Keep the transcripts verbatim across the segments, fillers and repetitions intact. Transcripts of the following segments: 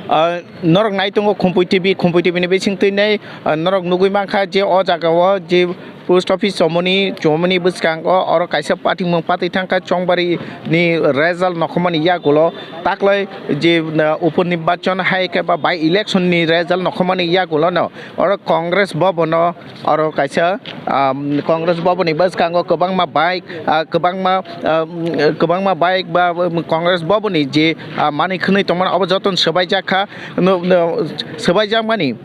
Ah, norok nai tongo Khumpui T V, Khumpui T V ni bising twi nai, ah, norok nugui mankha je o jaga o je post office chomoni, chomoni bwskango oro kaisa patimung patwi thangkha Chongbari ni result nokhormani yagulo taklai je, ah, upo nirbachon hai khe ba by election ni result nokhormani yagulo no oro Congress bhavan o Oro kaisa, um, Congress bhavan ni bwskango kwbangma bike, ah, kwbangma, um, kwbangma bike ba, um, Congress bhavan ni je, ah, manwi khwnwi tongmani abo jotono swbaijak kha, no, no, swbaijakmani.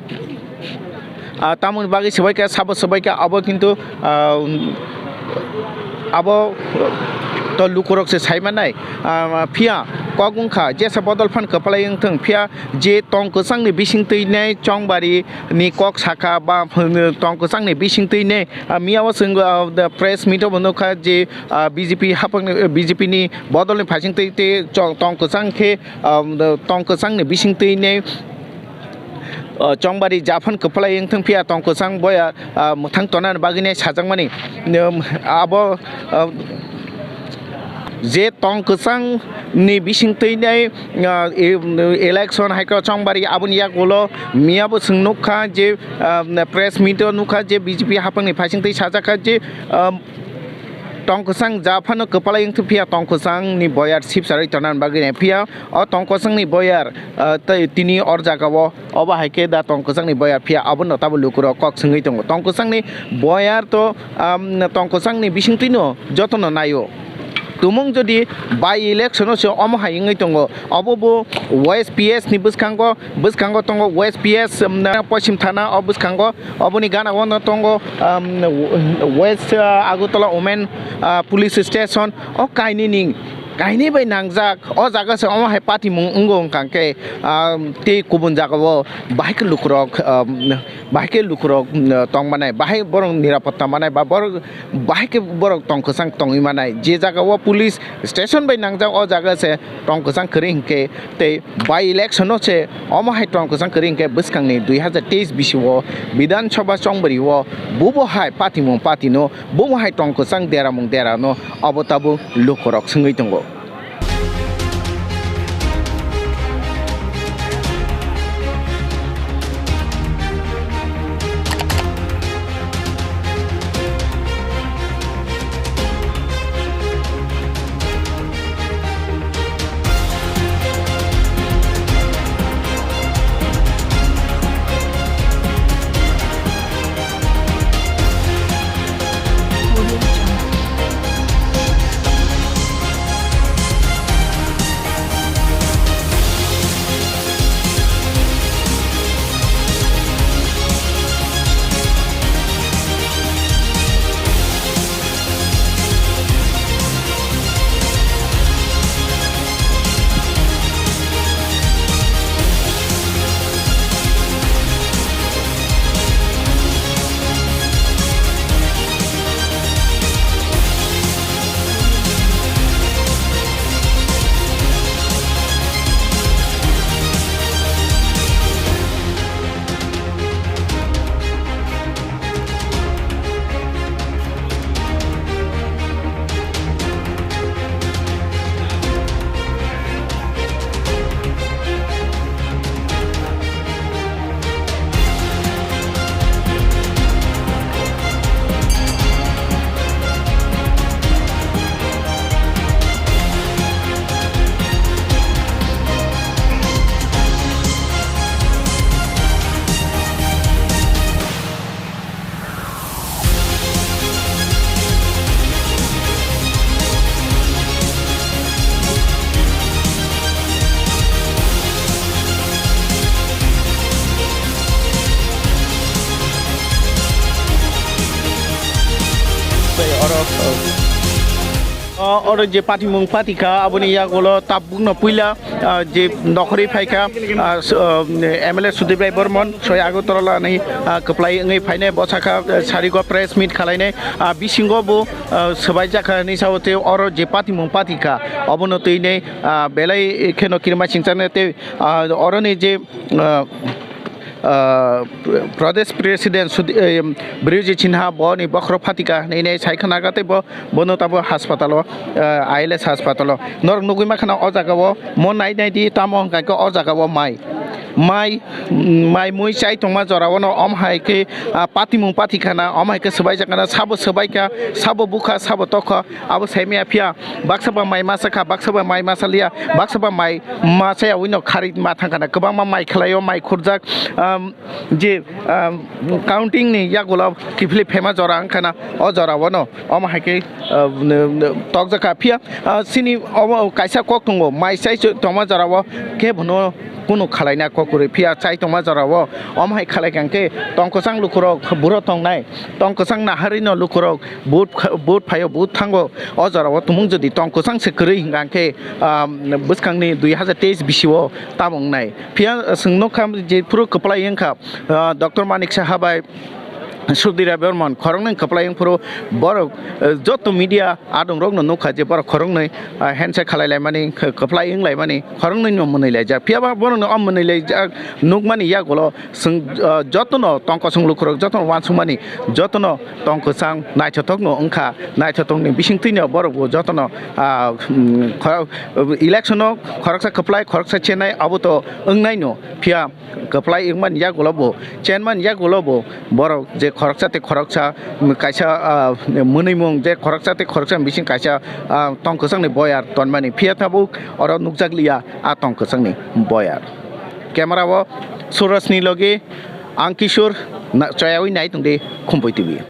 Ah, tamoni bagwi swbaikha, sabo swbaikha, abo kintu, ah, um, abo to lukurok se sai mannai. Ah, phiya kok wngkha, jesa bodol phan kwplai wngthung, phiya je tong kwchangni bising twi nai Chongbari ni kok sakha ba, tong kwchangni bising twi ne, ah, miya o chwng, ah, the press meet o bo nukha je, ah, B J P hapang, B J P ni bodol ni phaising twi twi chong-, tong kwchang khe, ah, tong kwchangni bising twi ne, ah, Chongbari japhano kwplai wngthung phiya tong kwchang boya, ah, mwthang tonani bagwi ne sajakmani. Um, abo, ah, je tong kwchang ni bising twi nai, ah, e-, election hai khe Chongbari aboni yagulo miya bo chwng nukha je, ah, press meet o nukha je B J P hapang ni phaising twi sajak kha je, ah, tong kwchang japhano kwplai wngthung phiya tong kwchang ni boyar sip sarwi tongna bagwi nai phiya o tong kwchang ni boyar, ah, tei tini or jaga o Obo hai khe da tong kwchangni boyar phiya abono tabuk lukurok kok swngwi tongo. Tong kwchangni boyar to, um, tong kwchangni bisingtwino jotono naio. Tumung jodi by election-o se omo hai wngwi tongo, obo bo West P S ni bwskango, bwskango tongo West P S, um, Poschim Thana o bwskango, oboni gana-o no tongo, um, West, uh, Agartala Women, uh, Police Station, o kainwi ni, kainwi bai nangjak, o jaga se omo hai patimung wngo wngkha khe, ah, tei kubun jaga o bahai khe lukurok, ah, bahai khe lukurok, ah, tong manai, bahai borok nirapotta manai, ba borok bahai khe borok tong kwchang tongwi manai. Je jaga o police station bai nangjak, o jaga se tong kwchang kwrwi hinkhe tei by election o se omo hai tong kwchang kwrwi hinkhe bwskangni dui hazar teis bisi o Bidhan Sabha Chongbari o bubo hai patimung patino, bubo hai tong kwchang deramung derano obo tabuk lukurok swngwi tongo. Oro, o, oro je patimung patikha, aboni yagulo tabukno puila, ah, je nokhorwi phaikha, ah, s-, ah, M L A Sudip Rai Bormon, soi Agartala ni, ah, kwplai wngwi phainai, bwsakha, ah, sarigo press meet khalainai, ah, bisingo bo, ah, swbaijakha hinwi sao, tei oro je patimung patikha, obono twinai, ah, belai kheno kirima singchaknai tei, ah, oroni je, ah, ah, Pradesh President Sudi-, eh, Brijuji Sinha boni bokhorok phatikha hinwi saikha naga tei bo Bono tabuk haspatalo, eh, I L S haspatalo. Norok nugui mankha na o jaga o mo nai nai di, tamo hwnkha khe o jaga o mai. Mai, mai mui chai tongma jora o no om hai khe, ah, patimung patikhana, om hai khe swbaijakana, sabo swbaikha, sabo bukha, sabo tokha, abo saimaya phiya, baksa ba mai masa kha, baksa ba mai masa liya, baksa ba mai masa ya ui no khari ma thangkhana, kwbangma mai khlai o, mai khurjak, um, je, um, counting ni yagulo kiphilwi phema jora wngkhana, o jora o no om hai khe, uh, n-, n-, tokjakha phiya, uh, chini omo kaisa kok tongo, mai chai tongma jora o khe bono kunu khalaina kok kwrwi phiya chai tongma jora o. Om hai khalai kha hwnkhe tong kwchang lukurok buro tongnai, tong kwchang naharwi no lukurok vote kha-, vote phaio, vote thango. O jora o tumung jodi tong kwchang se kwrwi hwnkha hwnkhe, um, bwskangni dui hazar teis bisi o tamo wngnai. Phiya chwng nukha jephuru kwplai wngkha, uh, Doctor Manik Saha bai Sudhir Debbarman khoroknwi kwplai wngphuru borok, eh, joto media adongrokno nukha je borok khoroknwi, ah, handshake khalai laimani, kh-, kwplai wng laimani, khoroknwi no mwnwi laijak. Phiya ba borokno o mwnwi laijak nukmani yagulo chwng, ah, jotono tong kosong lukurok jotono uansukmani, jotono tong kwchang naithotokno wngkha, naithotokni bisingtwino borokbo jotono, ah, mm, khorok-, electiono khoroksa kwplai khoroksa chenai abo to wngnaino phiya kwplai wngmani yagulo bo, chenmani yagulo bo, borok je khoroksa tei khoroksa, um, kaisa, ah, mwnwimung je khoroksa tei khoroksa bising kaisa, ah, tong kwchangni boyar tonmani. Phiya tabuk oro nukjakliya a tong kwchangni boyar. Camera o Suraj ni logi ang Kishore na-, choyawi nai tongdi Khumpui T V.